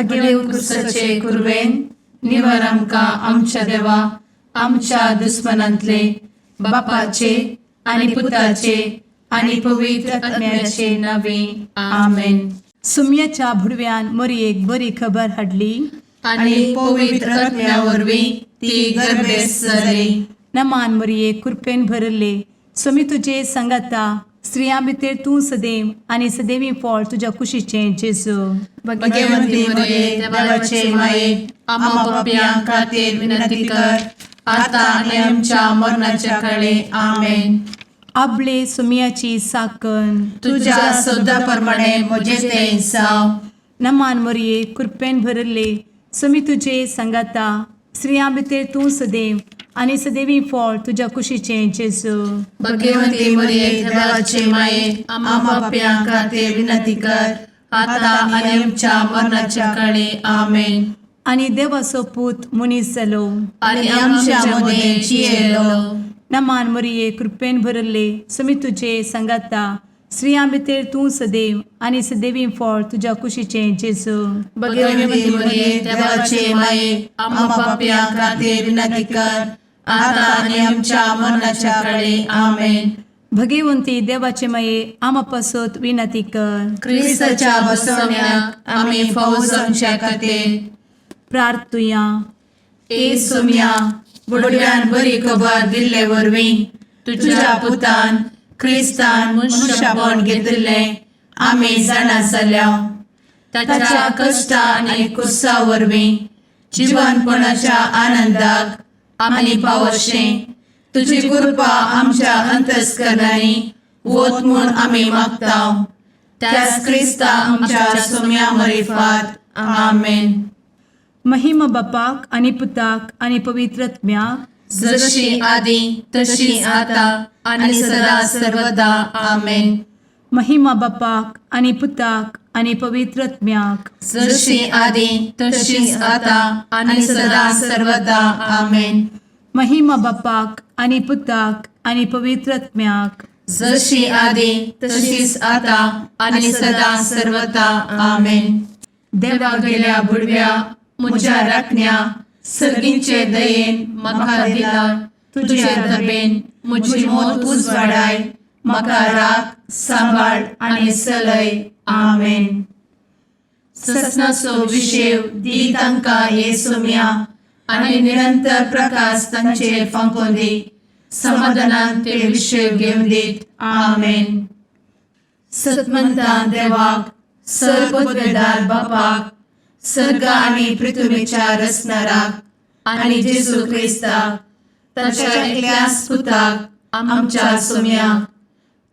भगेवन क्रुसाचे कुरवेन निवर आमकां आमच्या देवा आमच्या दुस्मनांतले बापाचे आनी पुताचे आनी पवित्र आत्म्याचे नावे. आमेन. सुम्याच्या भुडव्यान मोरयेक बरी खबर हाडली आनी पवित्र आत्म्या वरवीं ती गर्भेस्त जाली. नमान मोरये, कृपेन भरले, स्वामी तुजे सांगाता. स्त्रियां भितर तूं सदैव आनी सदैवी फळ तुज्या कुशीचें जेजू. भगवंती मरिये, देवाचे माये, आम्हा पापयां खातीर विनंती कर, आता आनी आमच्या मरणाच्या काळे. आमेन. आबले सुमियाची साकन. तुझ्या शब्दा प्रमाणे म्हजे ते जावं. नमान मोरये, कृपेन भरले, स्वामी तुजे सांगाता. स्त्रियां भितर तूं सदैव आनी सदैवी फळ तुज्या कुशीचें जेजू. भगवंती मरिये, देवाचे माये, आम्हा पापयां खातीर विनंती कर, आता आनी आमच्या मरणाच्या काळे. आमेन. आनी देवाचो पूत मनीस जालो आनी आमच्या मदें जियेलो. नमान मोरये, कृपेन भरले, स्वामी तुजे सांगाता. स्त्रियां भितर तूं सदैव आनी सदैवी फळ तुज्या कुशीचें जेजू. भगवंती मरिये, देवाचे माये, आम्हा पापयां खातीर विनंती कर, आता आनी आमच्या मरणाच्या काळे. आमेन. भगवंती देवाचे माये, आमा पासत विनंती कर. क्रिस्ताच्या बसवण्याक आमी फावो जावच्या खातीर. प्रार्थुया. ए सोम्या, बुडव्यान बरी खबर दिल्ले वरवीं तुझ्या पुतान क्रिस्तान मनुष्यपण घेतिल्लें आमी जाणा जाल्या. ताच्या कश्टा आनी कुर्सा वरवीं जिवनपणाच्या आनंदाक आमी पावशें तुजी कृपा आमच्या अंतस्करणांनी वत म्हूण आमी मागता, त्याच क्रिस्ता आमच्या सोम्या मरिफात. आमेन. महिमा बापाक आनी पुताक आनी पवित्र आत्म्याक. जशी आदी तशी आता आणि सदा सर्वदा. आमेन. महिमा बापाक आनी पुताक आनी पवित्र आत्म्याक. जशी आदी तशीच आता आणि सदा सर्वदा. आमेन. महिमा बापाक आनी पुताक आनी पवित्र आत्म्याक. जशी आदी तशीच आता आणि सदा सर्वदा. आमेन. देवा गेल्या बुडव्या म्हज्या राखण्या, सर्गींचे दयेन म्हाका दिला तुझे दबेन म्हजी मोत उजवाडाय, म्हाका राख, सांबाळ आनी चलय. आमेन. ससनाचो विशेव दी तांकां हे सोम्या आनी निरंतर प्रकाश तांचेर फांकोवन दी. समाधानान ते विशेव घेवन दीत. आमेन. सतमंतान देवाक, सर्वपदवेदार बापाक, सर्ग आनी पृथ्वीच्या रचणाराक आनी जेजू क्रिस्ताक ताच्या एकल्याच पुताक आमच्या सोम्याक,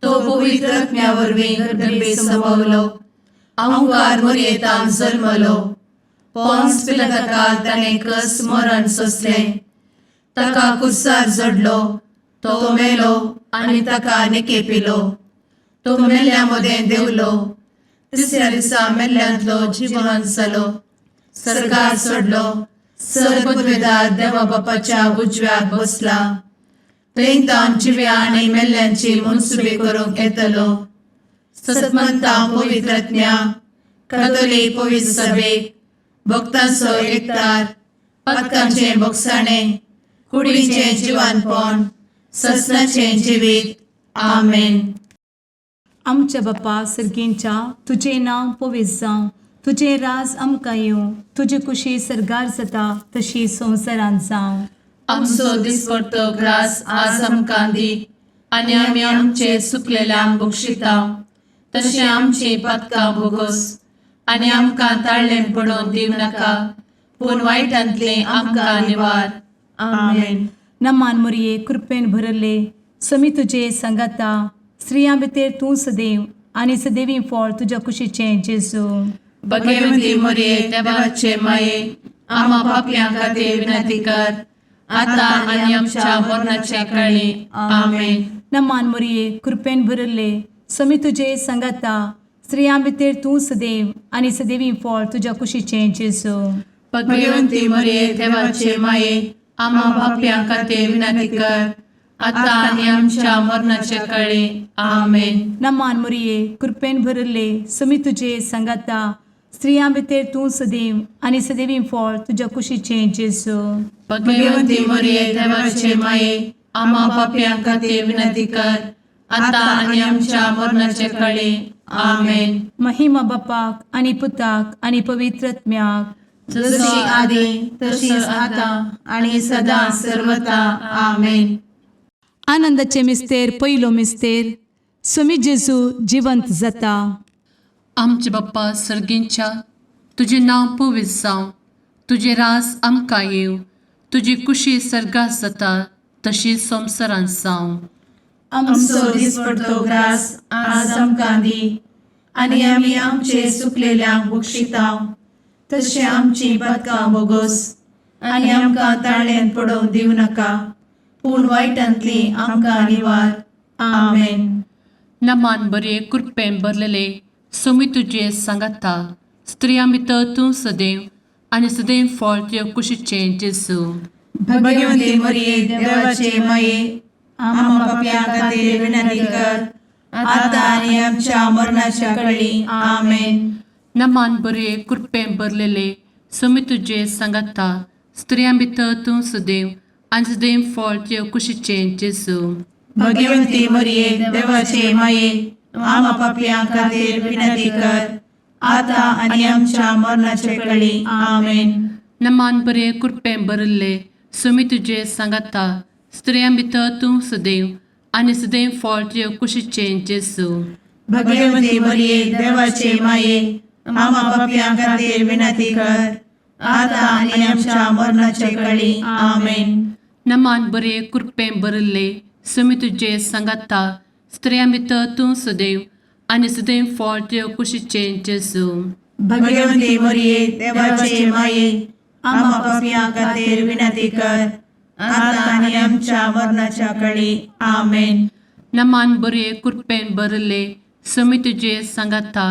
तो पवित्र आत्म्या वरवीं गर्भे संभवलो, अंकार मोरयेतान जल्मलो, पोन्स पिलाताकाल ताणें कस मरण सोंसलें, ताका कुर्सार जडलो, तो मेलो आनी ताका निकेपिलो, तो मेल्ल्या मदें देंवलो, तिसऱ्या दिसा मेल्ल्यांतलो जिवन जालो, सर्गार चडलो, सर्वपदवेदार देवा बापाच्या उजव्याक बसला, थंय तावन जिव्या आनी मेल्ल्यांची मनसुबी करूंक येतलो. सतमंता पवित्र आत्म्या, कातोलीक पवित्र सभेक, भक्तांचो एकतार, पातकांचें भोगसाणें, कुडीचें जिवानपण, ससनाचें जिवीत. आमेन. आमच्या बापा सर्गींच्या, तुजें नांव पवित्र जावं, तुजें राज आमकां येवं, तुजी कुशी सर्गार जाता तशी संवसारांत जावं. आमचो दिसपडतो ग्रास आज आमकां दी आनी आमी आमचे चुकलेल्यांक बक्षिता तशें आमची पातकां भोगोस आनी आमकां ताळ्ळें पडोवन दिवं नाका, पूण वायटांतलें आमकां निवार. आमेन. नमान मोरये, कृपेन भरले, समी तुजे सांगाता. स्त्रियां भितर तूं सदैव आनी सदैवी फळ तुज्या कुशीचें जेजू. भगवती मोरये, देवाचे माये, आम्हा पापयां खातीर विनंती कर, आता आनी आमच्या मरणाच्या काळी. आमेन. नमान मोरये, कृपेन भरले, समी तुजे सांगाता. स्त्रियां भितर तूं सदैव आनी सदैवी फळ तुज्या कुशीचें जेजू. भगवंती मोरये, देवाचे माये, आम्हा पापयां खातीर विनंती कर, आता आनी आमच्या मरणाच्या काळी. आमेन. नमान मोरये, कृपेन भरले, समी तुजे सांगाता. स्त्रियां भितर तूं सदैव आनी सदैवी फळ तुज्या कुशीचें जेजू. भगवती मरिये, देवाचे माये, आम्हा पापयां खातीर विनंती कर, आतां आनी आमच्या मरणाचे कळी. आमेन. महिमा बापाक आनी पुताक आनी पवित्र आत्म्याक. जशी आदी तशीच आतां आनी सदां सर्वता. आमेन. आनंदाचे मिस्तेर, पयलो मिस्तेर, सुमी जेजू जिवंत जाता. आमचे बाप्पा सर्गींच्या, तुजें नांव पवित्र जावं, तुजें रास आमकां येवं, तुजी कुशी सर्गात जाता तशी संवसारांत जावं. आमचो दिसपडतो ग्रास आज आमकां दी आनी आमी आमचे सुकलेल्यांक बक्षितांव तशें आमची पदकां बोगोस आनी आमकां ताळ्यान पडोवंक दिवं नाका, पूण वायटांतली आमकां निवार. आमेन. नमान बरे, कृपेन भरलेले, सोमी तुजें सांगाता, स्त्रियां भितर तूं सदैव आनी सदैव फळ तुज्या कुशीचें जेजू. भगवंती मरिये, देवाचे माये, आम्हा पापयां खातीर विनंती कर, आतां आनी आमच्या मरणाच्या कळी. आमेन. नमान बरे, कृपेन भरलेले, सोमी तुजें सांगाता, स्त्रियां भितर तूं सदैव आनी सदैव फळ तुज्या कुशीचें जेजू. भगवंती मरिये, देवाचे माये, आम्हा पापयां खातीर विनंती कर, आतां आनी आमच्या मरणाचे कळी. आमेन. नमान बरे, कृपेन भरिल्ले, सोमी तुजें सांगाता, स्त्रियां भितर तूं सदैव आनी सदैव फळ तुज्या कुशीचें जेजू. भगवंती मरिये, देवाचे माये, आम्हा पापयां खातीर विनंती कर, आतां आनी आमच्या मरणाचे कळी. आमेन. नमान बरे, कृपेन भरिल्ले, सोमी तुजें सांगाता, स्त्रियां भितर तूं सदैव आनी सदैव फळ तुज्या कुशीचें जेजू. भगवंती मरिये, देवाचे माये, आम्हा पापयां खातीर विनंती कर, आतां आनी आमच्या मरणाच्या कळी. आमेन. नमान बरे, कृपेन भरिल्ले, सोमी तुजें सांगाता,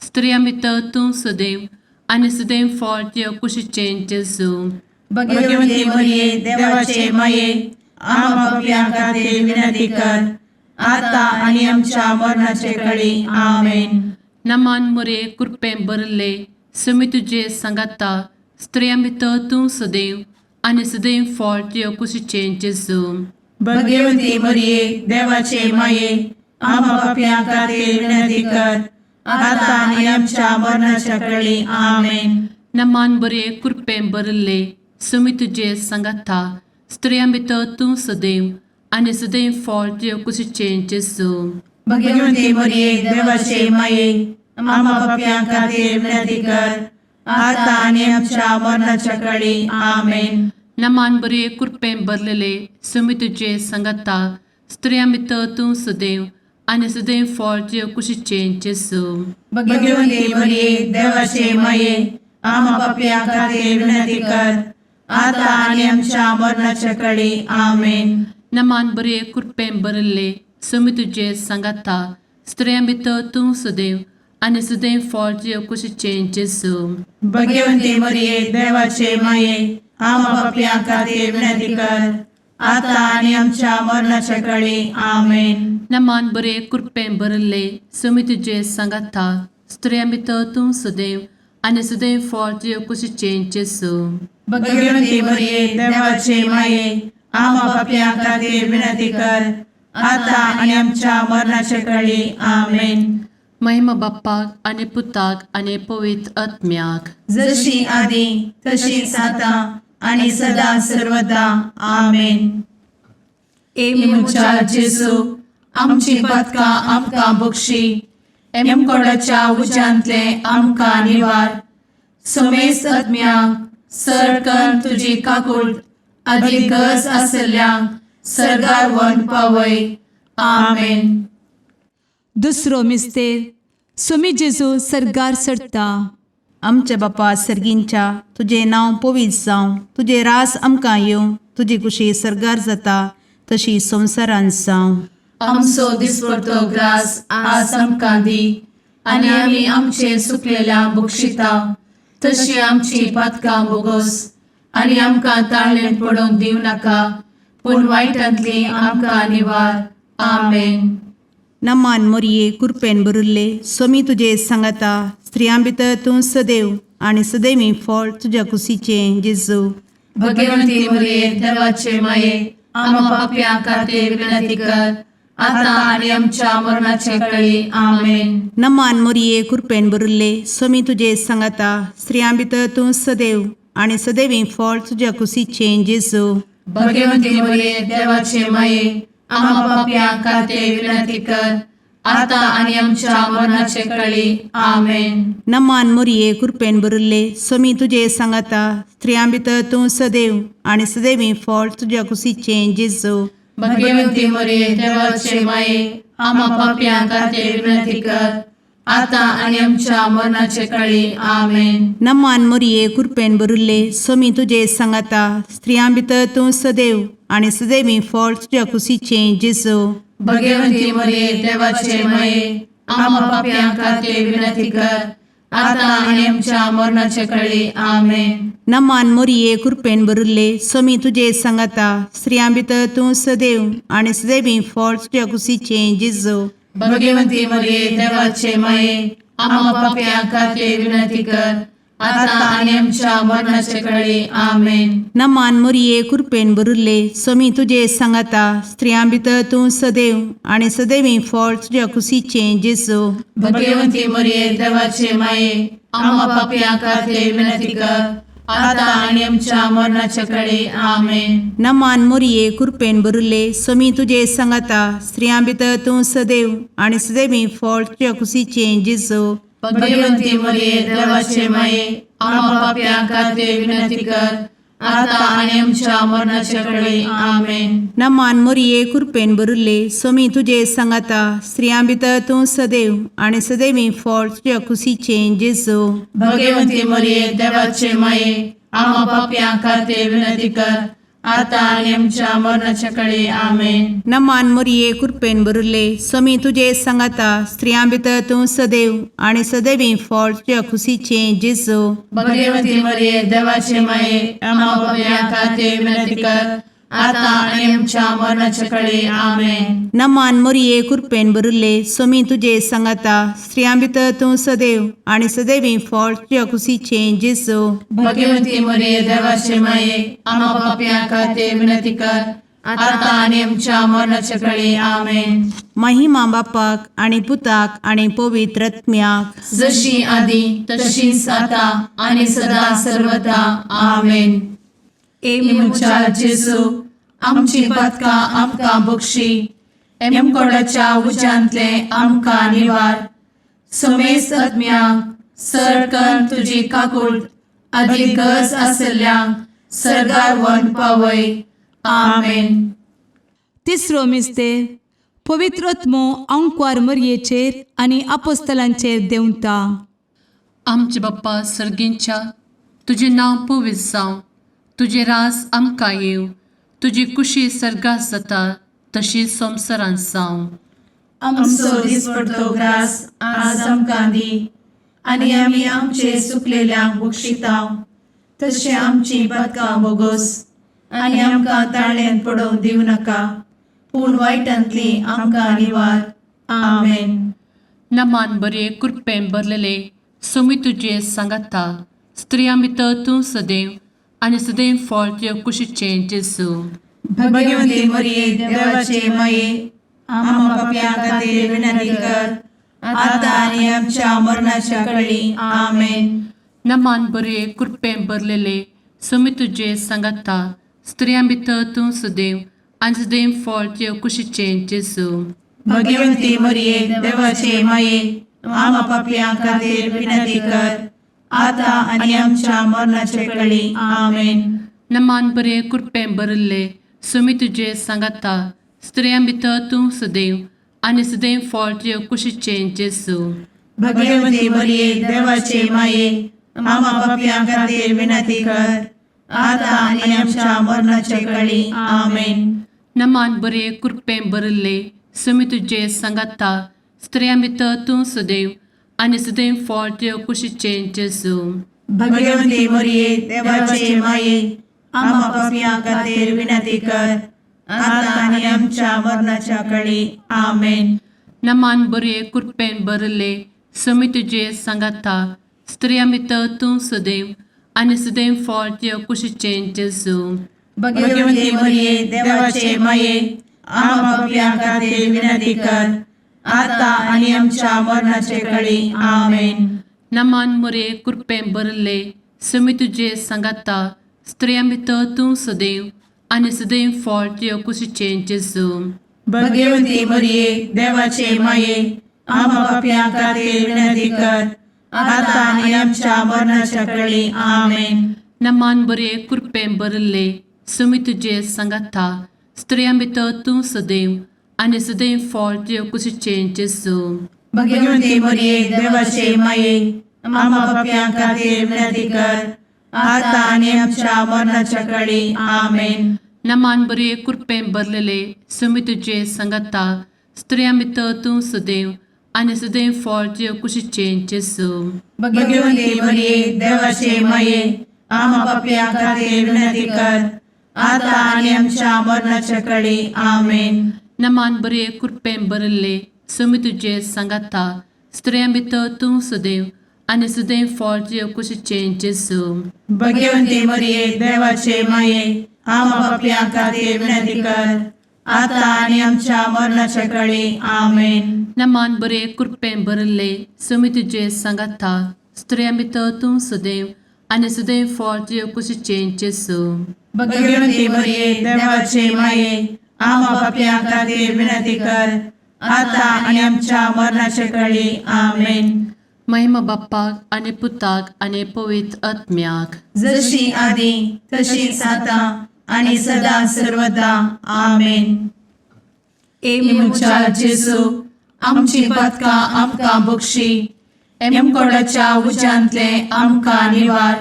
स्त्रियां भितर तूं सदैव आनी सदैव फळ तुज्या कुशीचें जेजू. भगवंती मरिये, देवाचे माये, आम्हा पापयां खातीर विनंती कर, आतां आनी आमच्या मरणाचे कळी. आमेन. नमान मोरे, कृपेन भरिल्ले, सोमी तुजें सांगाता, स्त्रियां भितर तूं सदैव आनी सदैव फळ तुज्या कुशीचें जेजू. भगवंती मरिये, देवाचे माये, आम्हा पापयां खातीर विनंती कर, आतां आनी आमच्या मरणाच्या कळी. आमेन. नमान बरे, कृपेन भरिल्ले, सोमी तुजें सांगाता, स्त्रियां भितर तूं सदैव आनी सदैव फळ तुज्या कुशीचें जेजू. भगवंती मरिये, देवाचे माये, आम्हा पापयां खातीर विनंती कर, आतां आनी आमच्या मरणाच्या कळी. आमेन. नमान बरे, कृपेन भरलेले, सोमी तुजें सांगाता, स्त्रियां भितर तूं सदैव आनी सदैव फळ तुज्या कुशीचें जेजू. भगवंती मरिये, देवाचे माये, आम्हा पापयां खातीर विनंती कर, आतां आनी आमच्या मरणाच्या कळी. आमेन. नमान बरे, कृपेन भरिल्ले, सोमी तुजें सांगाता, स्त्रियां भितर तूं सदैव आनी सदैव फळ तुज्या कुशीचें जेजू. भगवंती मरिये, देवाचे माये, आम्हा पापयां खातीर विनंती कर, आतां आनी आमच्या मरणाच्या कळी. आमेन. नमान बरे, कृपेन भरिल्ले, सोमी तुजें सांगाता, स्त्रियां भितर तूं सदैव आनी सदैव फळ तुज्या कुशीचें जेजू. भगवंती मरिये, देवाचे माये, आम्हा पापयां खातीर विनंती कर, आतां आनी आमच्या मरणाच्या कळी. आमेन. महिमा बाप्पाक आनी पुताक आनी पवित्र आत्म्याक. जशी आदी तशीच आतां आनी सदां सर्वदा. आमेन. ए म्हज्या जेजू, आमची पदकां आमकां बक्षी, एमकोडाच्या उज्यांतले आमकां निवार, समेस्त आत्म्यांक सरकन तुजी काकूळ आदी गरज आसल्ल्यांक सर्गार वन पावय. आमेन. दुसरो मिस्तेर, सुमी जेजू सर्गार चडता. आमच्या बापा सर्गींच्या, तुजें नांव पवित्र जावं, तुजें रास आमकां येवं, तुजी कुशी सर्गार जाता तशी संवसारांत जावं. आमचो दिसपडतो ग्रास आज आमकां दी आनी आमी आमचे सुकलेल्या बक्षिता तशी आमची पातकां बोगोस आनी आमकां ताळ्ळें पडोवंक दिवं नाका, पूण वायटांतली आमकां निवार. आमेन. नमान मोरये कुरपेन भरिल्ले सोमी तुजे सांगाता स्त्रियां भितर तूं सदैव आनी सदैवी फळ तुज्या कुशीचें जेजू. भगवंती मरिये देवाचे माये आम्हा पापयां खातीर विनंती कर आता आनी आमच्या मरणाचे कळी. आमेन. नमान मोरये कुरपेन भरिल्ले सोमी तुजे सांगाता स्त्रियां भितर तूं सदैव आनी सदैवी फळ तुज्या कुशीचें जेजू. भगवंती मरिये देवाचे माये आम्हा पापयां खातीर विनंती कर आता आनी आमच्या मरणाचे कळी. आमेन. नमान मोरये कुरपेन भरिल्ले सोमी तुजे सांगाता स्त्रियां भितर तूं सदैव आनी सदैवी फळ तुज्या कुशीचें जेजू. भगवंती मरिये देवाचे माये आम्हा पापयां खातीर विनंती कर आता आनी आमच्या मरणाचे कळी. आमेन. नमान मोरये कुरपेन भरिल्ले सोमी तुजे सांगाता स्त्रियां भितर तूं सदैव आनी सदैवी फळ तुज्या कुशीचें जेजू. भगवंती मरिये देवाचे माये आम्हा पापयां खातीर विनंती कर आता आनी आमच्या मरणाचे कळी. आमेन. नमान मोरये कुरपेन भरिल्ले सोमी तुजे सांगाता स्त्रियां भितर तूं सदैव आनी सदैवी फळ तुज्या कुशीचें जेजू. भगवंती मरिये देवाचे माये आम्हा पापयां खातीर विनंती कर आता आनी आमच्या मरणाचे कळी. आमेन. नमान मोरये कुरपेन भरिल्ले सोमी तुजे सांगाता स्त्रियां भितर तूं सदैव आनी सदैवी फळ तुज्या कुशीचें जेजू. भगवंती मरिये देवाचे माये आम्हा पापयां खातीर विनंती कर आता आनी आमच्या मरणाचे कळी. आमेन. नमान मोरये कुरपेन भरिल्ले सोमी तुजे सांगाता स्त्रियां भितर तूं सदैव आनी सदैवी फळ तुज्या कुशीचें जेजू. भगवंती मरिये देवाचे माये आम्हा पापयां खातीर विनंती कर आता आनी आमच्या मरणाचे कळी. आमेन. नमान मोरये कुरपेन भरिल्ले सोमी तुजे सांगाता स्त्रियां भितर तूं सदैव आनी सदैवी फळ तुज्या कुशीचें जेजू. भगवंती मरिये देवाचे माये आम्हा पापयां खातीर विनंती कर आता आनी आमच्या मरणाचे कळी. आमेन. नमान मोरये कुरपेन भरिल्ले सोमी तुजे सांगाता स्त्रियां भितर तूं सदैव आनी सदैवी फळ तुज्या कुशीचें जेजू. भगवंती मरिये देवाचे माये आम्हा पापयां खातीर विनंती कर आता आनी आमच्या मरणाचे कळी. आमेन. नमान मोरये कुरपेन भरिल्ले सोमी तुजे सांगाता स्त्रियां भितर तूं सदैव आनी सदैवी फळ तुज्या कुशीचें जेजू. भगवंती मरिये देवाचे माये आम्हा पापयां खातीर विनंती कर आता आनी आमच्या मरणाचे कळी. आमेन. महिमा बापाक आनी पुताक आनी पवित्र आत्म्याक. जशी आदी तशीच आता आनी सदा सर्वदा. आमेन. ए म्हज्या जेजू आमची पातकां आमकां बक्षी एमकोडाच्या उज्यांतले आमकां निवार समेस्त आत्म्यांक सरकन तुजी काकूळ आदी गरज आसल्ल्यांक सरगार वन पावय. आमेन. तिसरो मिस्तेर पवित्र आत्मो अंकवार मरयेचेर आनी आपोस्तलांचेर देंवता. आमचे बाप्पा सर्गींच्या तुजें नांव पवित्र जावं, तुजें राज आमकां येवं, तुजी कुशी सर्गात जाता तशी संवसारांत जावं. आमचो दिसपडतो ग्रास आज आमकां दी आनी आमी आमचे सुकलेल्यांक बक्षितांव तशें आमची पातकां बोगोस आनी आमकां ताळ्यांत पडोवंक दिवं नाका पूण वायटांतली आमकां निवार. आमेन. नमान बरे कृपेन भरलेले सोमी तुजे सांगाता स्त्रियां भितर तूं सदैव आनी सदैव फळ तुज्या कुशीचें जेजू. भगवंती मरिये देवाचे माये आम्हा पापयां खातीर विनंती कर आता आनी आमच्या मरणाच्या कळी. आमेन. नमान बरे कृपेन भरलेले सोमी तुजे सांगाता स्त्रियां भितर तूं सदैव आनी सदैव फळ तुज्या कुशीचें जेजू. भगवंती मरिये देवाचे माये आम्हा पापयां खातीर विनंती कर आता आनी आमच्या मरणाच्या कळी. आमेन. नमान बरे कृपेन भरिल्ले सोमी तुजे सांगाता स्त्रियां भितर तूं सदैव आनी सदैव फळ तुज्या कुशीचें जेजू. भगवंती मरिये देवाचे माये आम्हा पापयां खातीर विनंती कर आता आनी आमच्या मरणाच्या कळी. आमेन. नमान बरे कृपेन भरिल्ले सोमी तुजे सांगाता स्त्रियां भितर तूं सदैव आनी सदैव फळ तुज्या कुशीचें जेजू. भगवंती मरिये देवाचे माये आम्हा पापयां खातीर विनंती कर आता आनी आमच्या मरणाच्या कळी. आमेन. नमान बरये कृपेन भरले समी तुजे सांगाता स्त्रिया भितर तूं सदैव आनी सदैव फळ तुज्या कुशीचें जेजू. भगवती मरिये, देवाचे माये, आम्हा पापयां खातीर विनंती कर, आता आनी आमच्या मरणाचे कळी. आमेन. नमान मुरे कृपेन भरले समी तुजे सांगाता स्त्रिया भितर तूं सदैव आनी सदैव फळ तुज्या कुशीचें जेजू. भगवती मरिये, देवाचे माये, आम्हा पापयां खातीर विनंती कर, आता आनी आमच्या मरणाच्या कळी. आमेन. नमान बरे कृपेन भरले समी तुजे सांगाता स्त्रिया भितर तूं सदैव आनी सदैव फळ तुज्या कुशीचें जेजू. भगवती मरिये, देवाचे माये, आम्हा पापयां खातीर विनंती कर, आता आनी आमच्या मरणाच्या कळी. आमेन. नमान बरे कृपेन भरलेले समी तुजे सांगाता स्त्रिया भितर तूं सदैव आनी सदैव फळ तुज्या कुशीचें जेजू. भगवती मरिये, देवाचे माये, आम्हा पापयां खातीर विनंती कर, आता आनी आमच्या मरणाच्या कळी. आमेन. नमान बरे कृपेन भरले समी तुजे सांगाता स्त्रिया भितर तूं सदैव आनी सदैव फळ तुज्या कुशीचें जेजू. भगवती मरिये, देवाचे माये, आम्हा पापयां खातीर विनंती कर, आता आनी आमच्या मरणाच्या कळी. आमेन. नमान बरे कृपेन भरले समी तुजे सांगाता स्त्रिया भितर तूं सदैव आनी सदैव फळ तुज्या कुशीचें जेजू. भगवती मरिये, देवाचे माये, आम्हा पापयां खातीर विनंती कर, आता आनी आमच्या मरणाच्या कळी. आमेन. महिमा बाप्पाक आनी पुताक आनी पवित्र आत्म्याक. जशी आदी तशीच आता आणि सदा सर्वदा. आमेन. ए म्हज्या जेजू, आमची पातकां आमकां बक्षी, एमकोडाच्या उज्यांतले आमकां निवार,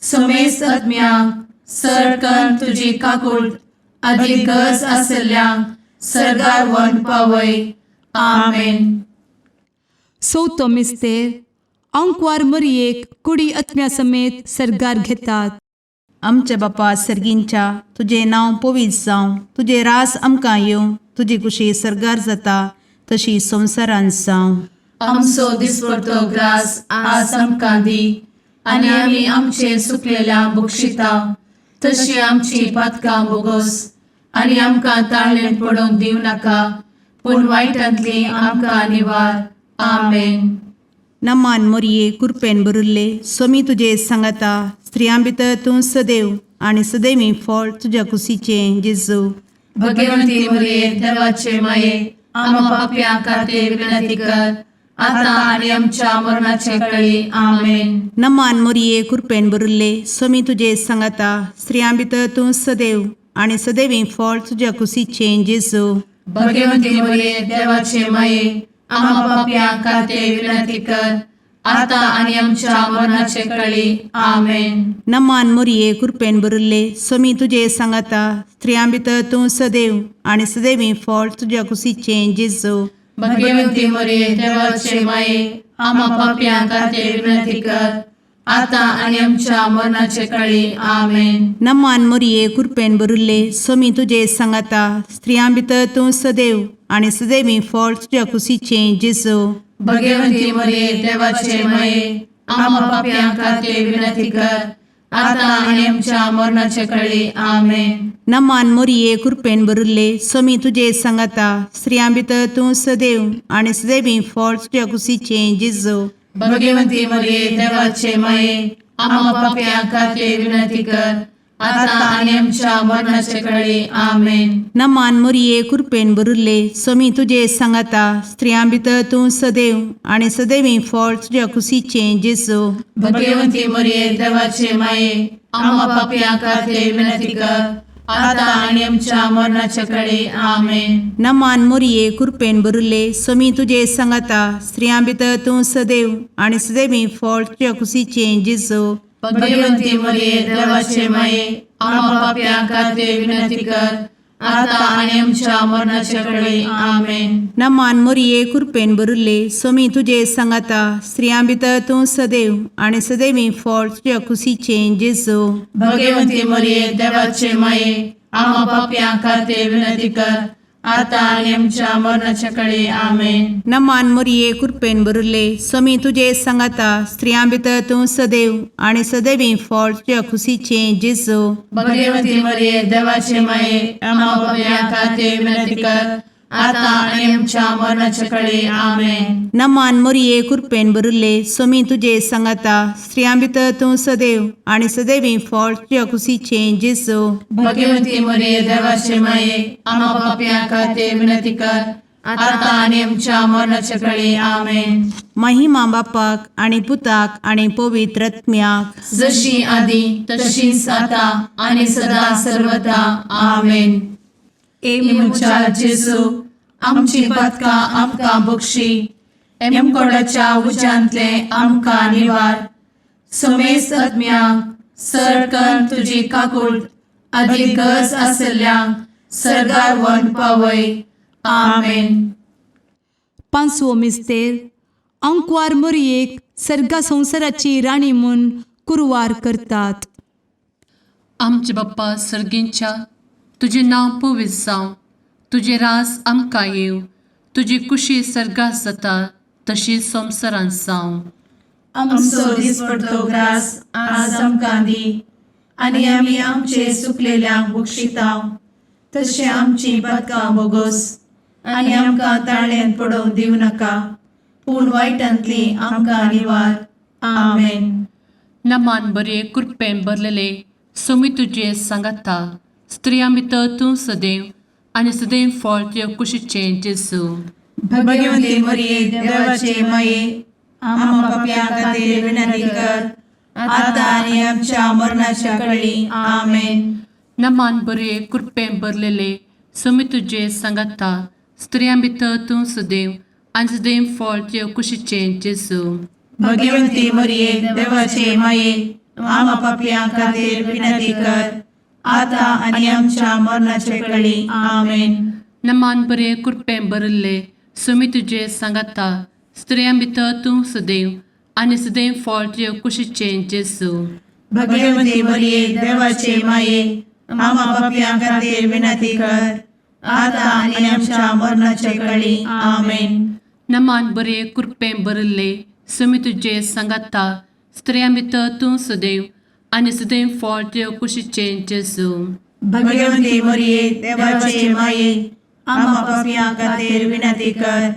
समेस्त आत्म्यांक सरकन तुजी काकूळ आदी गरज आसल्ल्यांक सरगार व्हरून पावय. आमेन. चवथो मिस्तेर आंकवार मरियेक कुडी आत्म्या समेत सर्गार घेतात. आमच्या बापा सर्गींच्या, तुजें नांव पवित्र जावं, तुजें रास आमकां येवं, तुजी कुशी सर्गार जाता तशी संवसारांत जावं. आमचो दिसपडतो ग्रास आज आमकां दी आनी आमी आमचे सुकलेल्या बक्षिता तशी आमची पातकां बोगोस आनी आमकां ताळणेंत पडोवंक दिवं नाका, पूण वायटांतली आमकां निवार. आमेन. नमान मोरये, कुरपेन भरिल्ले, सोमी तुजे सांगाता, स्त्रियां भितर तूं सदैव आनी सदैवी फळ तुज्या कुशीचें जेजू. भगवंती मरिये, देवाचे माये, आम्हा पापयां खातीर विनंती कर, आता आनी आमच्या मरणाचे कळी. आमेन. नमान मोरये, कुरपेन भरिल्ले, सोमी तुजे सांगाता, स्त्रियां भितर तूं सदैव आनी सदैवी फळ तुज्या कुशीचें जेजू. भगवंती मरिये, देवाचे माये, आम्हा पापयां खातीर विनंती कर, आता आनी आमच्या मरणाचे कळी. आमेन. नमान मोरये, कुरपेन भरिल्ले, सोमी तुजे सांगाता, स्त्रियां भितर तूं सदैव आनी सदैवी फळ तुज्या कुशीचें जेजू. भगवंती मरिये, देवाचे माये, आम्हा पापयां खातीर विनंती कर, आता आनी आमच्या मरणाचे कळी. आमेन. नमान मोरये, कुरपेन भरिल्ले, सोमी तुजे सांगाता, स्त्रियां भितर तूं सदैव आनी सदैवी फळ तुज्या कुशीचें जेजू. भगवंती मरिये, देवाचे माये, आम्हा पापयां खातीर विनंती कर, आता आनी आमच्या मरणाचे कळी. आमेन. नमान मोरये, कुरपेन भरिल्ले, सोमी तुजे सांगाता, स्त्रियां भितर तूं सदैव आनी सदैवी फळ तुज्या कुशीचें जेजू. भगवंती मरिये, देवाचे माये, आम्हा पापयां खातीर विनंती कर, आता आनी आमच्या मरणाचे कळी. आमेन. नमान मोरये, कुरपेन भरिल्ले, सोमी तुजे सांगाता, स्त्रियां भितर तूं सदैव आनी सदैवी फळ तुज्या कुशीचें जेजू. भगवंती मरिये, देवाचे माये, आम्हा पापयां खातीर विनंती कर, आता आनी आमच्या मरणाचे कळी. आमेन. नमान मोरये, कुरपेन भरिल्ले, सोमी तुजे सांगाता, स्त्रियां भितर तूं सदैव आनी सदैवी फळ तुज्या कुशीचें जेजू. भगवंती मरिये, देवाचे माये, आम्हा पापयां खातीर विनंती कर, आता आनी आमच्या मरणाचे कळी. आमेन. नमान मोरये, कुरपेन भरिल्ले, सोमी तुजे सांगाता, स्त्रियां भितर तूं सदैव आनी सदैवी फळ तुज्या कुशीचें जेजू. भगवंती मरिये, देवाचे माये, आम्हा पापयां खातीर विनंती कर, आतां आनी आमच्या मरणाच्या कडे आमेन. नमान मोरये, कृपेन भरिल्ले, स्वामी तुजे सांगाता. स्त्रियां भितर तूं सदैव आनी सदैवी फळ तुज्या खुशीचें जेजू. भगवती मरिये, देवाचे माये, आम्हा पापयां खातीर विनंती कर, आतां आनी आमच्या मरणाच्या कडे आमेन. नमान मोरये, कृपेन भरिल्ले, स्वामी तुजे सांगाता. स्त्रियां भितर तूं सदैव आनी सदैवी फळ तुज्या खुशीचें जेजू. भगवती मरिये, देवाचे माये, आम्हा पापयां खातीर विनंती कर, आतां आनी आमच्या मरणाच्या कडे आमेन. महिमा बापाक आनी पुताक आनी पवित्र आत्म्याक. जशी आदी तशीच आता आणि सदा सर्वदा आमेन. ए म्हज्या जेजू, आमची पदकां आमकां बक्षी, एमकोडाच्या उज्यांतले आमकां निवार, समेस्त आत्म्यांक सरकन तुजी काकूट आदी गरज आसल्ल्यांक सरगार वन पावय. आमेन. पांचवो मिस्तेर, आंकवार मोरयेक सर्गा संवसाराची राणी म्हूण कुरवार करतात. आमचे बाप्पा सर्गींच्या, तुजें नांव पवित्र जावं, तुजें राज आमकां येवं, तुजी कुशी सर्गात जाता तशी संवसारांत जावं. आमचो दिसपडतो ग्रास आज आमकां दी, आनी आमी आमचे सुकलेल्यांक बक्षितांव, तशें आमची पदकां बोगोस, आनी आमकां ताळ्यान पडोवंक दिवं नाका, पूण वायटांतली आमकां निवार. आमेन. नमान बरे, कृपेन भरलेले, सोमी तुजे सांगाता. स्त्रियां भितर तूं सदैव आनी सदैव फळ तुज्या कुशीचें जेजू. भगवती मरिये, देवाचे माये, आम्हा पापयां खातीर विनंती कर, आतां आनी आमच्या मरणाच्या कळी. आमेन. नमान बरे, कृपेन भरलेले, सोमी तुजे सांगाता. स्त्रियां भितर तूं सदैव आनी सदैव फळ तुज्या कुशीचें जेजू. भगवती मरिये, देवाचे माये, आम्हा पापयां खातीर विनंती कर, आतां आनी आमच्या मरणाचे कळी. आमेन. नमान बरे, कृपेन भरिल्ले, सोमी तुजे सांगाता. स्त्रियां भितर तूं सदैव आनी सदैव फळ तुज्या कुशीचें जेजू. भगवती मरिये, देवाचे माये, आम्हा पापयां खातीर विनंती कर, आतां आनी आमच्या मरणाचे कळी. आमेन. नमान बरे, कृपेन भरिल्ले, सोमी तुजे सांगाता. स्त्रियां भितर तूं सदैव आनी सदैव फळ तुज्या कुशीचें जेजू. भगवती मरिये, देवाचे माये, आम्हा पापयां खातीर विनंती कर,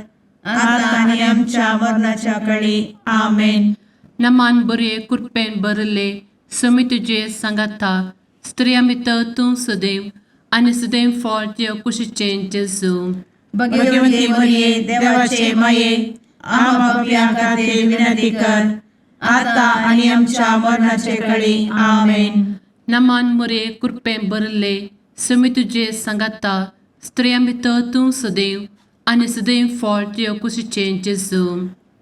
आतां आनी आमच्या मरणाच्या कळी. आमेन. नमान बरे, कृपेन भरिल्ले, सोमी तुजे सांगाता. स्त्रियां भितर तूं सदैव आनी सदैव फळ तुज्या कुशीचें जेजू. भगवती मरिये, देवाचे माये, आम्हा पापयां खातीर विनंती कर, आतां आनी आमच्या मरणाचे कळी. आमेन. नमान मोरे, कृपेन भरिल्ले, सोमी तुजे सांगाता. स्त्रियां भितर तूं सदैव आनी सदैव फळ तुज्या कुशीचें जेजू.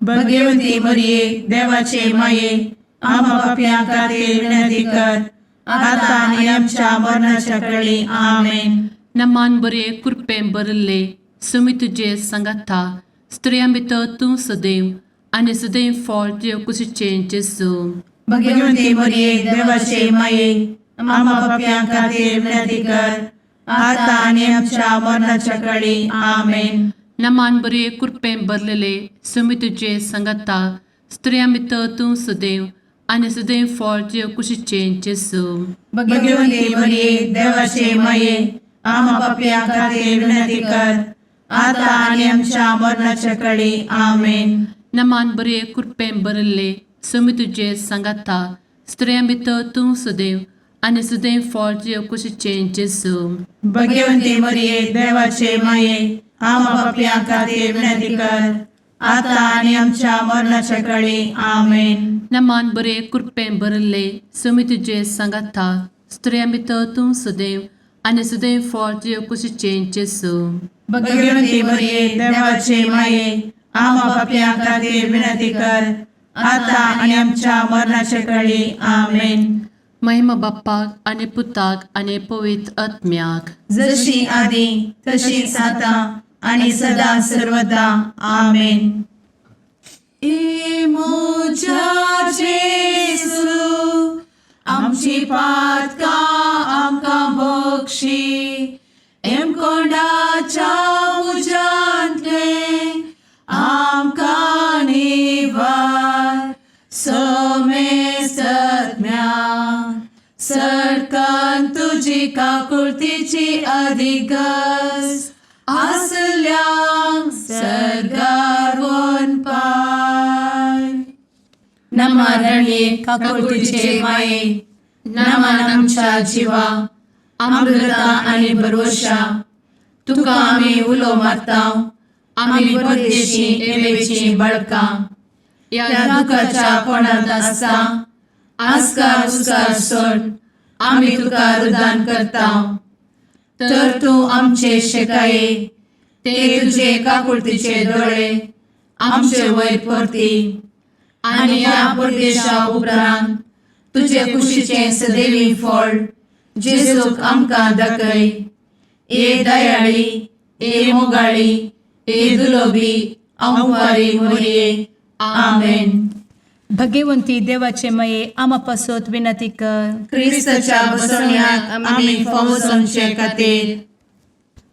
भगवती मरिये, देवाचे माये, आम्हा पापयां खातीर विनंती कर, आतां आनी आमच्या मरणाच्या कळी. आमेन. नमान बरे, कृपेन भरिल्ले, सोमी तुजे सांगाता. स्त्रियां भितर तूं सदैव आनी सदैव फळ तुज्या कुशीचें जेजू. भगवती मरिये, देवाचे माये, आम्हा पापयां खातीर विनंती कर, आतां आनी आमच्या मरणाच्या कळी. आमेन. नमान बरे, कृपेन भरलेले, सोमी तुजे सांगाता. स्त्रियां भितर तूं सदैव आनी सदैव फळ तुज्या कुशीचें जेजू. भगवती मरिये, देवाचे माये, आम्हा पापयां खातीर विनंती कर, आतां आनी आमच्या मरणाच्या कळी. आमेन. नमान बरे, कृपेन भरिल्ले, सोमी तुजे सांगाता. स्त्रियां भितर तूं सदैव आनी सदैव फळ तुज्या कुशीचें जेजू. भगवती मरिये, देवाचे माये, आम्हा पापयां खातीर विनंती कर, आतां आनी आमच्या मरणाच्या कळी. आमेन. नमान बरे, कृपेन भरिल्ले, सोमी तुजे सांगाता. स्त्रियां भितर तूं सदैव आनी सदैव फळ तुज्या कुशीचें जेजू. भगवती मरिये, देवाचे माये, आम्हा पापयां खातीर विनंती कर, आतां आनी आमच्या मरणाच्या कळी. आमेन. महिमा बाप्पाक आनी पुताक आनी पवित्र आत्म्याक. जशी आदी तशीच आतां आणि सदा सर्वदा. आमेन. ए म्हज्या जेजू, आमची पातकां आमकां बक्षी, एमकोंडाच्या तुजी काकुळतीची अधिगस आसल्यांक सर्गार पाय. नमरणये काकुळतीचे माये, नमन आमच्या जिवा, अमृता आनी भरवशा, तुका आमी उलो मारता, आमी परदेशी एवेची बळकां ह्या दुखाच्या कोणांत आसता आस्कार उस्कार सोड आमी तुका रुदान करता, तर तूं आमचे शेकाये ते तुजे काकुळतीचे दोळे आमचे वयर परती आनी ह्या परदेशा उपरांत तुजे कुशीचें सदैवी फळ जेजूक आमकां दाखय. ए दयाळी, ए मोगाळी, ए दुलोबी अंवारी मोरये, आमेन. भगवंती देवाचे मये आमा पासत विनंती कर. क्रिस्ताच्या बसवण्याक आमी फावो जावचे खातीर.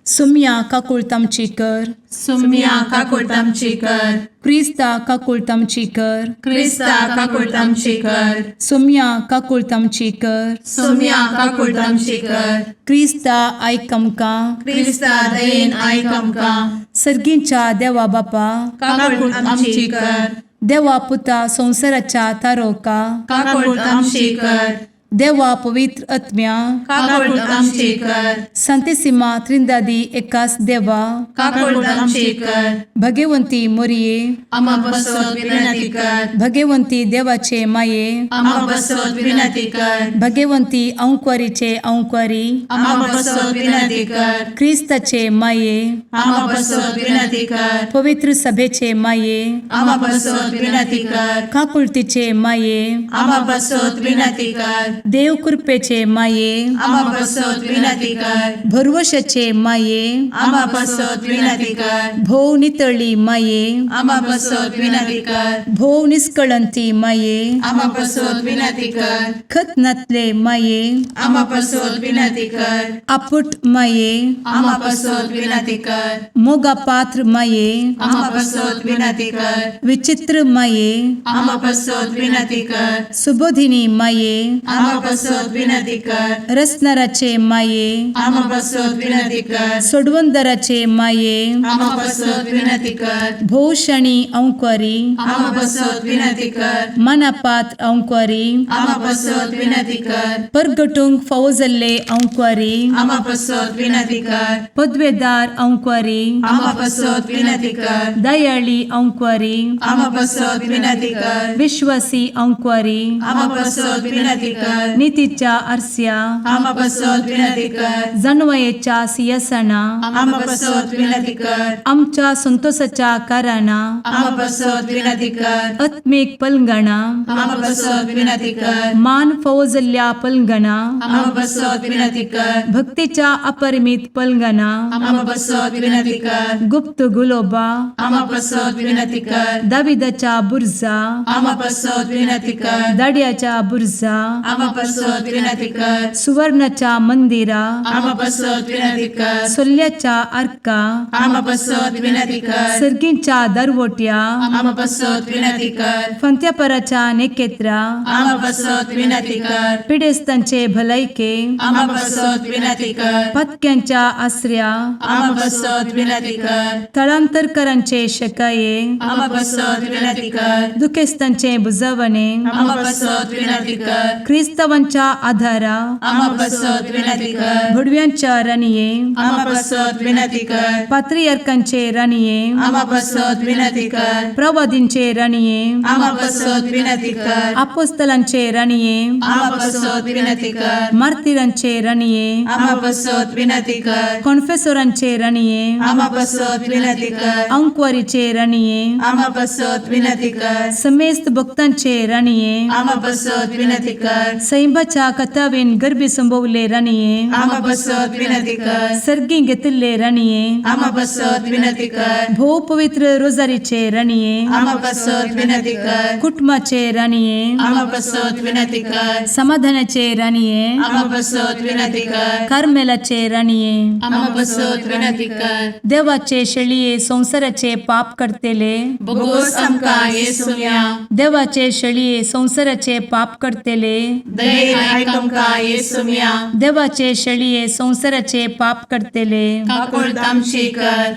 सुम्या काकुळत आमची कर. सुम्या काकुळट आमची कर. क्रिस्ता काकुळत आमची कर. क्रिस्ता काकुळट आमची कर. सुम्या काकुळत आमची कर. सुम्या काकुळट आमची कर. क्रिस्ता आयक आमकां. क्रिस्ता दयेन आयक आमकां. सर्गींच्या देवा बापा, काकुळट आमची कर. देवा पुता संवसाराच्या तारोका, काकुळट आमची कर. देवा पवित्र आत्म्या, काकुळट आमची कर. संतेसिमा त्रिंदादी एकास देवा, काकुळट आमची कर. भगवंती मोरये, आमा बसत विनंती कर. भगवंती देवाचे माये, आमा बसत विनंती कर. भगवंती अंक्वारीचे अंक्वारी, आमा बसत विनंती कर. क्रिस्ताचे माये, आमा बसत विनंती कर. पवित्र सभेचे माये, आमा बसत विनंती कर. काकुळतीचे माये, आमा बसत विनंती कर. देव कृपेचे माये, आमा बसत विनंती कर. भरवशाचे माये, आमा बसत विनंती कर. भोव नितळी माये, आमा बसत विनंती कर. भोव निस्कळंती माये, आमा बसत विनंती कर. खत नातले माये, आमा बसत विनंती कर. आपुट माये, आमा बसत विनंती कर. मोगा पात्र माये, आमा बसत विनंती कर. विचित्र माये, आमा बसत विनंती कर. सुबोधिनी माये, आमा बसत विनंती कर. रसनाराचे माये, आमा बसत विनंती कर. सोडवंदराचे माये, आमा बसत विनंती कर. भोवशणी अंक्वारी, आमा बसत विनंती कर. मनापात्र अंक्वारी, आमा बसत विनंती कर. परगटूंक फावो जाल्ले अंक्वारी, आमा बसत विनंती कर. पदवेदार अंक्वारी, आमा बसत विनंती कर. दयाळी अंक्वारी, आमा बसत विनंती कर. विश्वासी अंक्वारी, आमा बसत विनंती कर. नितीच्या आरस्या, आमा बसत विनंती कर. जानवयेच्या सियासना, आमा बसत विनंती कर. आमच्या संतोषाच्या कारणा, आमा बसत विनंती कर. आत्मीक पलंगणा, आमा बसत विनंती कर. मान फावो जाल्ल्या पलंगणा, आमा बसत विनंती कर. भक्तीच्या अपरिमित पलंगणा, आमा बसत विनंती कर. गुप्त गुलोबा, आमा बसत विनंती कर. दाविदाच्या बुर्जा, आमा बसत विनंती कर. दाड्याच्या बुर्जा, आमा बसत विनंती कर. सुवर्णाच्या मंदिरा, आमा बसत विनंती कर. सोल्ल्याच्या आर्का, आमा बसत विनंती कर. सर्गींच्या दरवट्या, आमा बसत विनंती कर. फंत्यापराच्या नेकेत्रा, आमा बसत विनंती कर. पिडेस्तांचे भलायके, आमा बसत विनंती कर. पत्क्यांच्या आसऱ्या, आमा बसत विनंती कर. थळांतरकरांचे शकाये, आमा बसत विनंती कर. दुखेस्तांचे बुजवणे, आमा बसत विनंती कर. क्रिस्तावांच्या आधारा, आमा बसत विनंती कर. भुडव्यांच्या राणये, आमा बसत विनंती कर. पात्रियर्कांचे राणये, आमा बसत विनंती कर. प्रवादींचे राणये, आमा बसत विनंती कर. आपोस्तलांचे राणये, आमा बसत विनंती कर. मार्तिरांचे राणये, आमा बसत विनंती कर. कॉन्फेसोरांचे राणये, आमा बसत विनंती कर. अंक्वारीचे राणये, आमा बसत विनंती कर. समेस्त भक्तांचे राणये, आमा बसत विनंती कर. सैंबाच्या कथावेन गर्भी संभवले राणये, आमा बसत विनंती कर. सर्गी घेतिल्ले राणये, आमा बसत विनंती कर. भोव पवित्र रोजारीचे राणये, आमा बसत विनंती कर. कुटुंबाचे राणये, आमा बसत विनंती कर. समाधानाचे राणये, आमा बसत विनंती कर. कार्मेलाचे राणये, आमा बसत विनंती कर. देवाचे शेळये संवसाराचे पाप करतेले, बोगोस आमकां येसुया. देवाचे शेळये संवसाराचे पाप करतेले, दयेन आयक आमकां येसुम्या. देवाचे शेळये संवसाराचे पाप करतले, काकुळट आमची कर.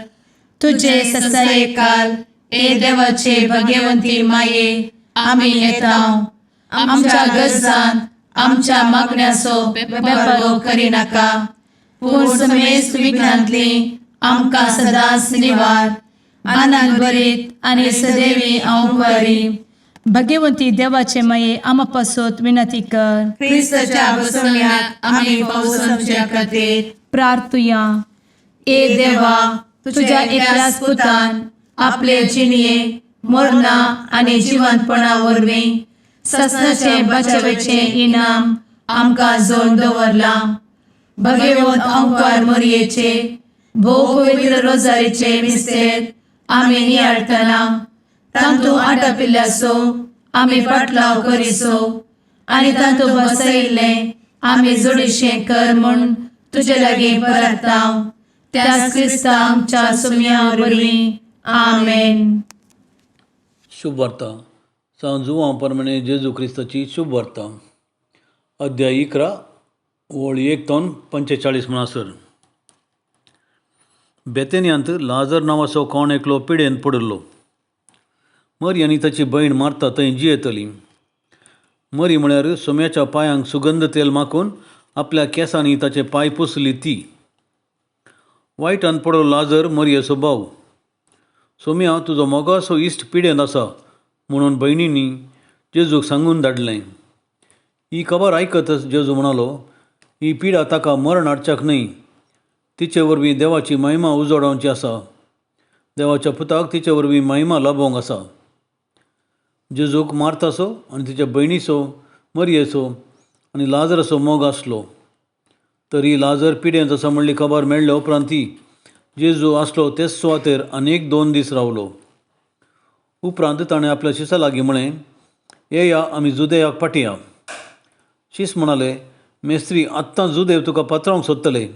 तुजे ससायेकाल ए देवाचे भगवंती माये, आमी येता. आमच्या गरजान आमच्या मागण्याचो बेपर्वो करिनाका, पूण समेस्त विघ्नांतली आमकां सदांच निवार. आनंद भरीत आनी सदैवी अंवकारी भगवंती देवाचे माये, आमा पासत विनंती कर. क्रिस्ताच्या बसवण्याक आमी पावसाच्या खातीर प्रार्थुया. ए देवा, तुझ्या एकल्याच पुतान आपले जिणये मरणा आनी जिवंतपणा वरवीं ससनाचे बचावेचें इनाम आमकां जोड दवरलां. भगवंत अंकार मोरयेचे भोव पवित्र रोजारीचे मिस्तेर आमी नियाळटना तांतू आटापिल्ल्याचो आमी पाटलाव करिसो आनी तांतू बसयिल्लें आमी जोडीशें कर म्हूण तुजे लागीं परताव, त्याच क्रिस्ता आमच्या सुम्या वरवीं. आमेन. शुभ वार्ता सांव जुवांव परमाणे जेजू क्रिस्ताची शुभ वार्ता, अध्याय 11 ओळ 1 तावन 45 म्हणसर. बेतेन्यांत लाजर नांवाचो कोण एकलो पिडेन पडिल्लो. मरी आनी ताची भयण मारता थंय जियेतली. मरी म्हळ्यार सोम्याच्या पांयांक सुगंध तेल माखून आपल्या केंसांनी ताचे पांय पुसली ती. वायटान पडलो लाजर मरयेचो भाव. सोम्या, तुजो मोगाचो इश्ट पिडेन आसा म्हणून भयणींनी जेजूक सांगून धाडलें. ही खबर आयकतच जेजू म्हणालो, ही पिडा ताका मरण हाडच्याक न्हय, तिचे वरवीं देवाची महिमा उजवाडावची आसा. देवाच्या पुताक तिचे वरवीं महिमा लाभोवंक आसा. जेजूक मार्ताचो आनी तिच्या भयणीचो मरयेचो आनी लाजराचो मोग आसलो. तरी लाजर पिडेंत आसा म्हणली खबर मेळ्ळ्या उपरांत ती जेजू आसलो तेच सुवातेर आनीक 2 दीस रावलो. उपरांत ताणें आपल्या शिसा लागीं म्हळें, येया आमी जुदेयाक पाटया. शीस म्हणाले, मेस्त्री, आत्तां जुदेव तुका पात्रावंक सोदतले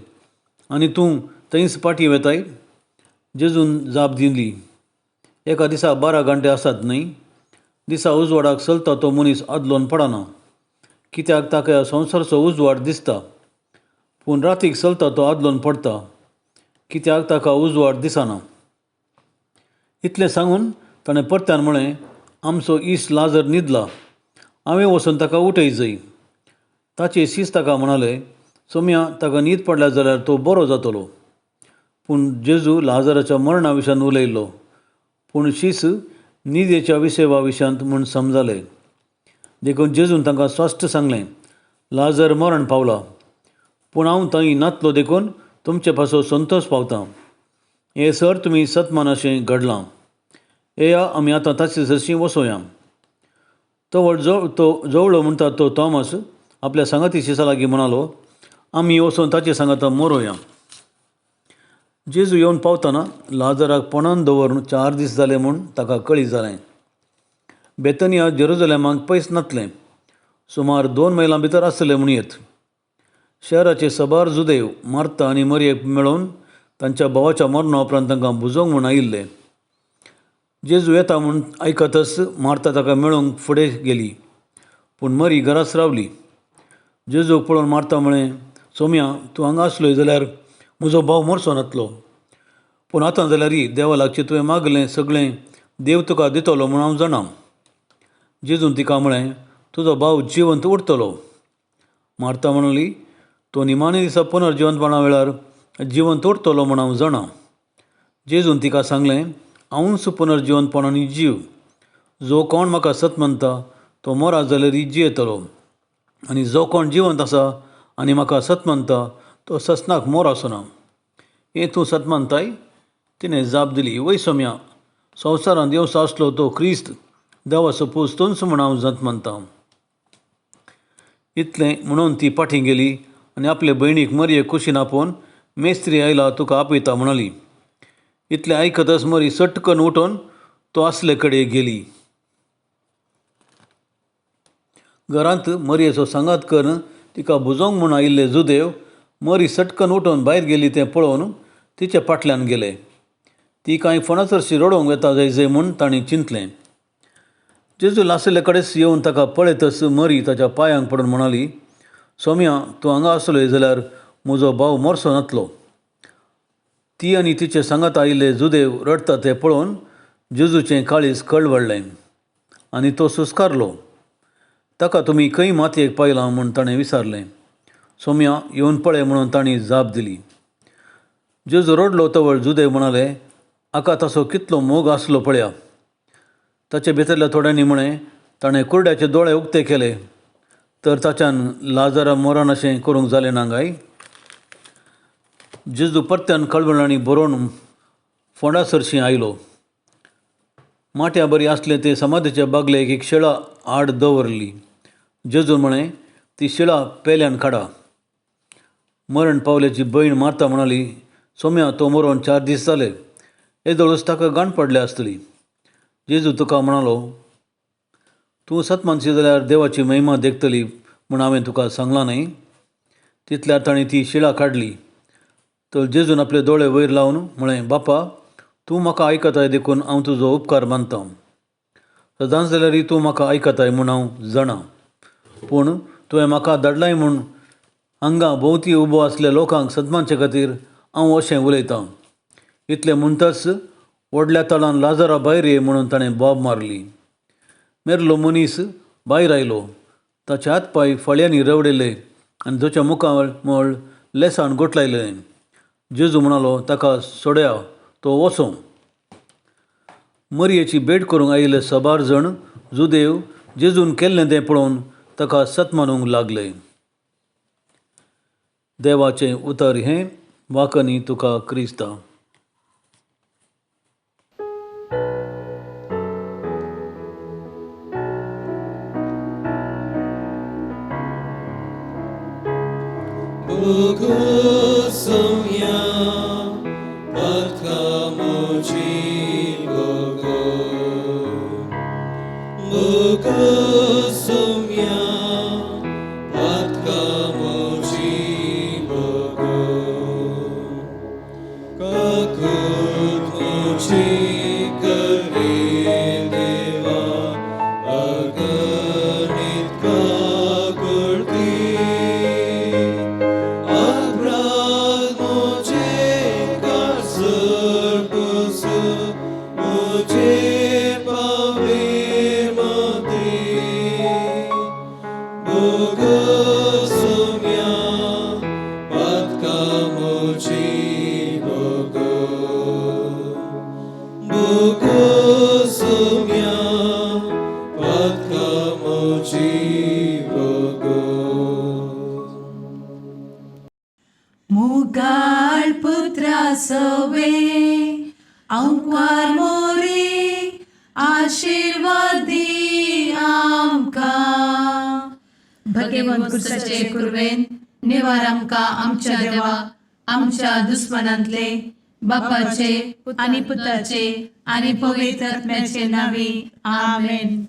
आनी तूं थंयच पाटी वेताय. जेजून जाप दिली, एका दिसा 12 घंटे आसात न्हय? दिसा उजवाडाक चलता तो मनीस आदलोन पडना, कित्याक ताका ह्या संवसारचो उजवाड दिसता. पूण रातीक चलता तो आदलोन पडटा, कित्याक ताका उजवाड दिसना. इतलें सांगून ताणें परत्यान म्हळें, आमचो इश्ट लाजर न्हिदला, हांवें वचून ताका उठय जाय. ताचे शीस ताका म्हणाले, सोम्या, ताका न्हीद पडल्या जाल्यार तो बरो जातलो. पूण जेजू लाजराच्या मरणा विशयान उलयलो, पूण शीस न्हिदेच्या विशेवा विशयांत म्हूण समजाले. देखून जेजून तांकां स्पश्ट सांगलें, लाजर मरण पावला, पूण हांव थंय नातलो देखून तुमचे पासो संतोश पावता. हें सर तुमी सतमान अशें घडलां. येया आमी आतां ताचे सरशीं वसोया. तो तो जवळो म्हणटा तो थॉमस आपल्या सांगाती शिसा लागीं म्हणालो, आमी वचून ताचे सांगाता मोरोया. जेजू येवन पावतना लाजराक पणान दवरून 4 दीस जाले म्हूण ताका कळी जालें. बेतनिया जेरुजलेमाक पयस नातलें, सुमार 2 मैलां भितर आसलें म्हूण येत. शहराचे सबार जुदेव मार्ता आनी मरयेक मेळोवन तांच्या भावाच्या मरणा उपरांत तांकां भुजोवंक म्हूण आयिल्ले. जेजू येता म्हूण आयकतच मार्ता ताका मेळोवंक फुडें गेली, पूण मरी घराच रावली. जेजूक पळोवन मार्ता म्हळें, सोम्या, तूं हांगा आसलोय जाल्यार म्हजो भाव मरचो नातलो. पूण आतां जाल्यार देवा लागचें तुवें मागलें सगळें देव तुका दितलो म्हूण हांव जाणा. जेजून तिका म्हळें, तुजो भाव जिवंत उरतलो. मार्ता म्हणाली, तो निमाणे दिसा पुनर्जिवंतपणा वेळार जिवंत उरतलो म्हूण हांव जाणा. जेजून तिका सांगलें, हांवूच पुनर्जिवंतपण आनी जीव. जो कोण म्हाका सत मानता तो मरा जाल्यार जियेतलो, आनी जो कोण जिवंत आसा आनी म्हाका सत मानता तो ससनाक मोर आसना. हें तूं सत मानताय? तिणें जाप दिली, वय सोम्या, संवसारांत येवचो आसलो तो क्रिस्त देवाचो पूत तूंच म्हूण हांव सत मानता. इतलें म्हणून ती फाटीं गेली आनी आपले भयणीक मरयेक कुशीन आपोवन मेस्त्री आयला तुका आपयता म्हणाली. इतलें आयकतच मरी सटकन उठून तो आसले कडेन गेली. घरांत मरयेचो सांगात करून तिका भुजोवंक म्हूण आयिल्ले जुदेव मरी सटकन उठून भायर गेली तें पळोवन तिच्या फाटल्यान गेले. ती कांय फोणाचरशी रडोवंक येता जाय म्हूण तांणी चिंतलें. जेजू लासले कडेच येवन ताका पळयतच मरी ताच्या पांयांक पडून म्हणाली, सोम्या, तूं हांगा आसलोय जाल्यार म्हजो भाव मरसो नातलो. ती आनी तिचे सांगात आयिल्ले जुदेव रडटा ते पळोवन जेजूचें काळीज कळवळ्ळें आनी तो सुस्कारलो. ताका तुमी खंय मातयेक पायलां म्हूण ताणें विचारलें. सोम्या, येवन पळय म्हणून तांणी जाप दिली. जेजू रडलो तवळ जुदेव म्हणाले, हाका तसो कितलो मोग आसलो पळया. ताचे भितरल्या थोड्यांनी म्हळें, ताणें कुरड्याचे दोळे उक्ते केले तर ताच्यान लाजरा मरण अशें करूंक जालें ना काय? जेजू परत्यान कळवळांनी बरोवन फोंडा सरशीं आयलो. माट्या बरी आसले ते समाधीच्या बागलेक एक शिळा आड दवरली. जेजून म्हळें, ती शिळा पेल्यान काडा. मरण पावल्याची भयण मार्ता म्हणाली, सोम्या, तो मरोन 4 दीस जाले, येदोळूच ताका गाण पडल्या आसतली. जेजू तुका म्हणालो, तूं सतमानशी जाल्यार देवाची महिमा देखतली म्हूण हांवें तुका सांगलां न्हय? तितल्यार ताणें ती शिळा काडली. तर जेजून आपले दोळे वयर लावन म्हळें, बापा, तूं म्हाका आयकताय देखून हांव तुजो उपकार मानता. सदांच जाल्यारय तूं म्हाका आयकताय म्हूण हांव जाणा, पूण तुवें म्हाका धाडलाय म्हूण हांगा भोंवती उबो आसल्या लोकांक सदमानचे खातीर हांव अशें उलयतां. इतलें म्हणटाच व्हडल्या तळान लाजरा भायर ये म्हणून ताणें बोब मारली. मेरलो मनीस भायर आयलो. ताचे हात पांय फळयांनी रवडिल्ले आनी ताच्या मुखार मळ लेसान गोठलायलें. जेजू म्हणालो, ताका सोडया, तो वचों. मरयेची भेट करूंक आयिल्ले सबार जण जुदेव जेजून केल्लें तें पळोवन ताका सत मानूंक लागले. देवाचें उतर हें. वाकनी तुका क्रिस्ता. मुगाळ पुत्रा सवे अंकवार मोरे आशीर्वादी आमकां. भगवंत कुर्साचे कुर्वेन निवार आमकां आमच्या देवा आमच्या दुस्मनांतले बापाचे आनी पुताचे आनी पवित्र आत्म्याचे नांवी. आमेन.